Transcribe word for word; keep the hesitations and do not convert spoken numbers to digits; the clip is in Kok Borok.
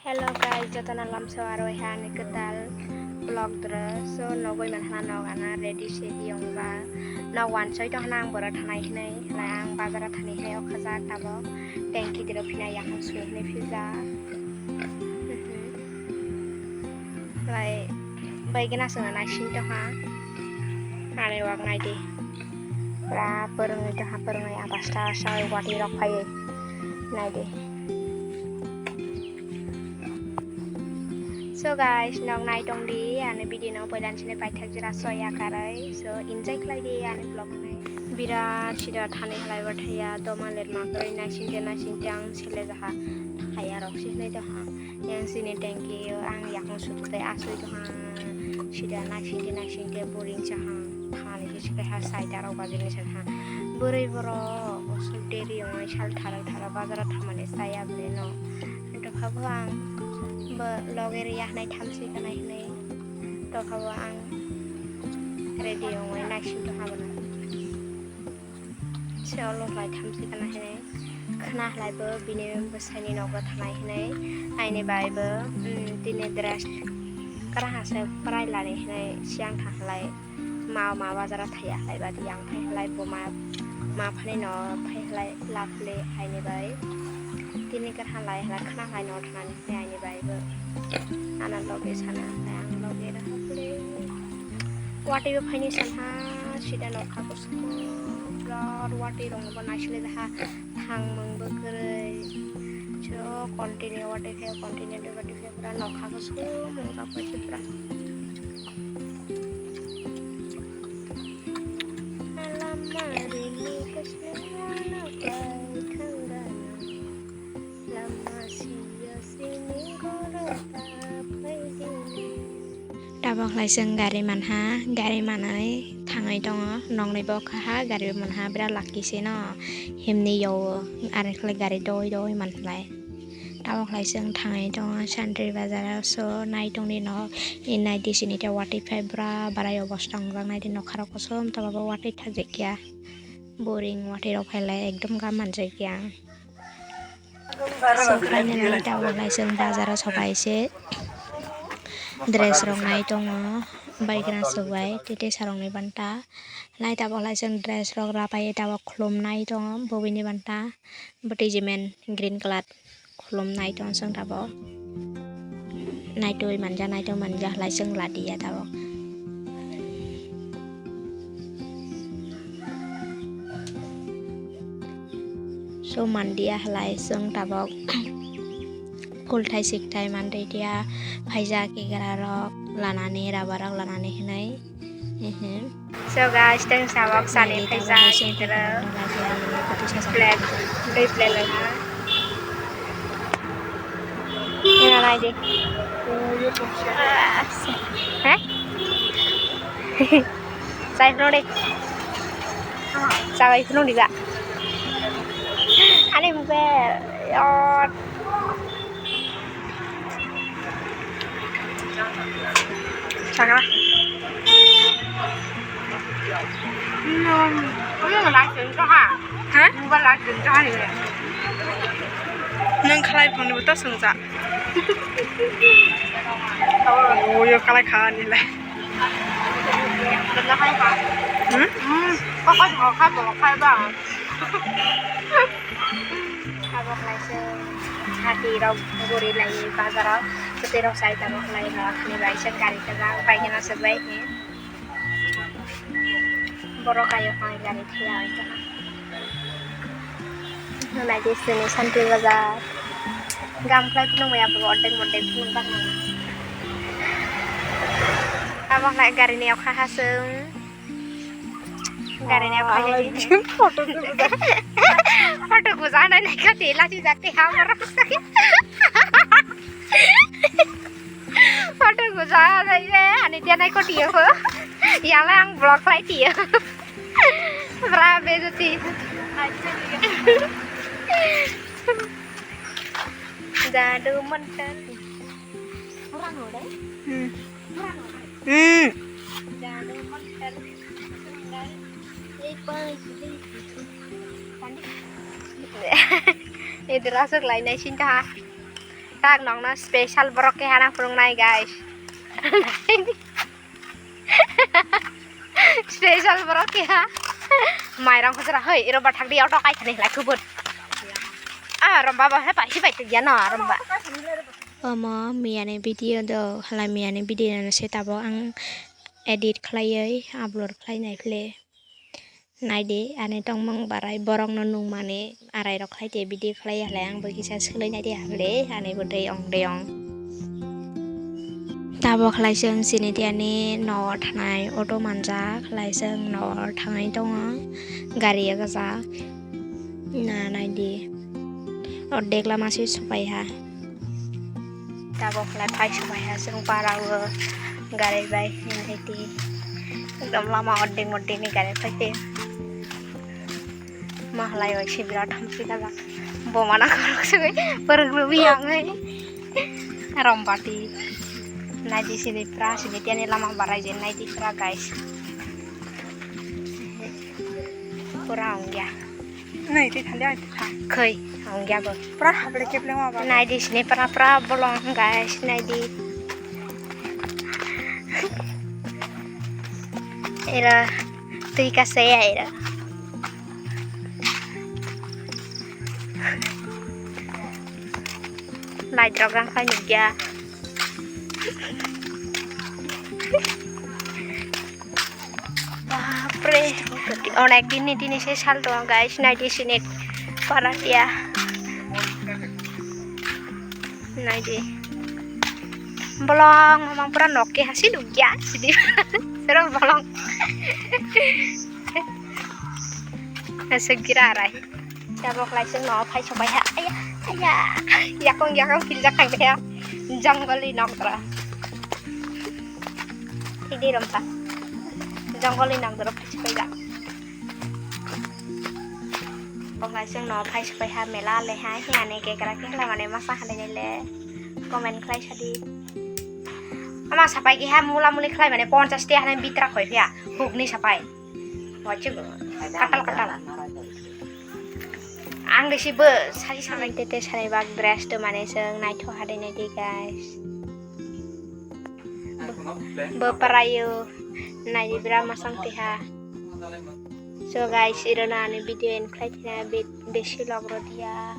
Hello guys, jotono lamso aro hai ani kwtal vlog dro. So nogoi manhana nog ana ready sedi ongba. Nog wansoi tongna ang boro thanai hinai, hala ang bazaro thani hinai o khajak tabo. Tengki diro phina yakung sui hinai phija. Lai bai gana sona naising tongha. Ani wak naidi. Pura purungwi tongha, purungwi abasta sa wati rok phai naidi. So guys, nog nai tong di ani video no poilan sini paithak jora soya karai. So enjoy khlai di ani vlog nai. Birat sida thani halai bathaya doma ler makroi naising te naising te ang sele jaha thaya rok sini jaha. Yang sini tengki ang yakung sutu te asui jaha. Sida naising te naising te boring jaha. Thani ke sike ha sai taro bajini sa ha. Boroi borok osuk deri ongoi sal thara thara bazaro thamani saya bole no. Dokha bo ang bo loge ri yahnai thamsi kanai hinai. Dokha bo ang ready ongoi naising to habono. Se olo lai thamsi kanai hinai. Khna halai bo bini bwsaini nogo thanai hinai. Aini bai bo, mm, tini dress kara hase prai lani hinai siang tha halai. Ma, ma bazaro thaya halai badi yang phai halai bo ma, ma phani no phai halai laple haini bai. Tini kar halai halai khna halai no thanani se aini bai bo. Ana loge sana halai ang loge raha pule. Wati bo phaini sana sida nokha ko sumo. Birat wati rong bo naisile daha thang mung bo kwrwi. So continue wati khe continue de wati khe pura nokha ko sumo ka pura. Tabok lai chwng gari manha, gari manwi thangwi tongo, nokni bo kha ha gari bo manha, birat lucky se no himni yo o, are khlai gari doi doi manlai. Tabok lai chwng thangwi tongo Santri Bazar o, so nai tongdi no, e nai di sini te watwi phai bura barai obosta wngjak, nai di nokha rok kosom tabok watwi thajak ya, boring watwi rok phai lai ekdom gam manjak ya. So finally tabok lai chwng bazar o sobai se dress rok nai tongo, baigra sobai tei tei sarok ni banta nai tabok lai chwng dress rok rapai tabok khulum nai tongo bo bini banta bwtwi jemen green colour. Khulum nai tong chwng tabok. Naitwi manja, naitwi manja halai chwng ladiya tabok. So mandiya halai chwng tabok. Kulthai sikthai mandiya, phaijak egra rok lanani, rubber rok lanani hinwi. So guys, teng sabok sani phaisa nidra. Plate, dui plate lana. Ina nai di. He? Sai phano de. Sai phano di ba. Ani mube. Sakra. Hmm, hmm, lai chwng to ha. Ha? Nwng ba lai chwng to ha ni. Nwng khalai phone bo to swngjak. Oh, yo khalai kha ni lai. Hmm? Hmm, kok kok kok kok kok ba. Tabok lai se hati rok guri lai bazar o, kwtwi rok sai tabok lai no thani bai se gari kwchak bai gana se bai ni. Borok ayo hai gari thaya oi tongma. Nai di sini Santri Bazar. Gam khlai phunuk maya bo ordek mordek phunuk bakmani. Tabok lai gari ni okha hasung. Gari ni okha hasung. Photo kuja. Photo kuja nai nai kati lasi jakti hamar. Photo kuja nai ani dia nai koti yo. Yang lang vlog lai ti yo. Bra bejuti. Jadu mantan. Hmm. Hmm. Idra sok lai nai sinta ha. Tak nokno special borok keha nang phunuknai, guys. Special borok keha. Mairang khosra hoi, iro bathak di auto kai thani lai kubun. Ah, romba ba he pai si pai tiya no, romba. Omo miyani video do, hala miyani video no se tabok ang edit khlaiwi upload khlai nai phle. Naidi ani tongmung barai borokno nungmani arairok khlai te video khlai halai ang bo kisa swlwi naidi hable ani bo tei ong de ong. Tabok khlai chwng chini tiyani nogo thanai auto manjak khlai chwng nogo thangwi tongo gari ekajak na naidi ordek lama se sopai ha. Tabok khlai phai sopai ha chwng para o gari bai hinwi di ekdom lama ordek mordek ni gari phai te. Ma halai oi se birat hamsi kajak. Bo mana khorok sugui pwrwk rwbi ang oi. Rombati. Naidi sini pra sini tiyani lama barai je naidi pra guys. Pura ongya. Nai tei thandi ai tha. Khoi ongya bo. Pura habre keple ma ba. Naidi sini pra pra bolong guys naidi. Era twi kasa ya era. Light rok rang khai nukya. Bapre. Onek din ni tini se sal tongo guys naidi sini para tiya. Naidi. Bolong mamang pura nok ke hasi nukya sidi. Sero bolong. Asuk gira arai. Tabok lai sung no phai sopai ha. Aya, aya. Yakong yakong kiljak thang ya. Jangoli nok tra. Idi romsa. Jangoli nok tra phai sopai ja. Bok lai sung no phai sopai ha mela le ha. Hiya ne ke kra ke la mane masa ha le le. Comment khlai sadi. Ama sapai ke ha mula muli khlai mane ponchas te ha ne bitra khoi phia. Huk ni sapai. Wachuk katal katal. Ang de si bo sari sari tete sari bak dress to mane sung naitho hade naidi guys. Bo parayo naidi bra masang tiha. So guys, iro na ani video en khlai thina besi log ro dia.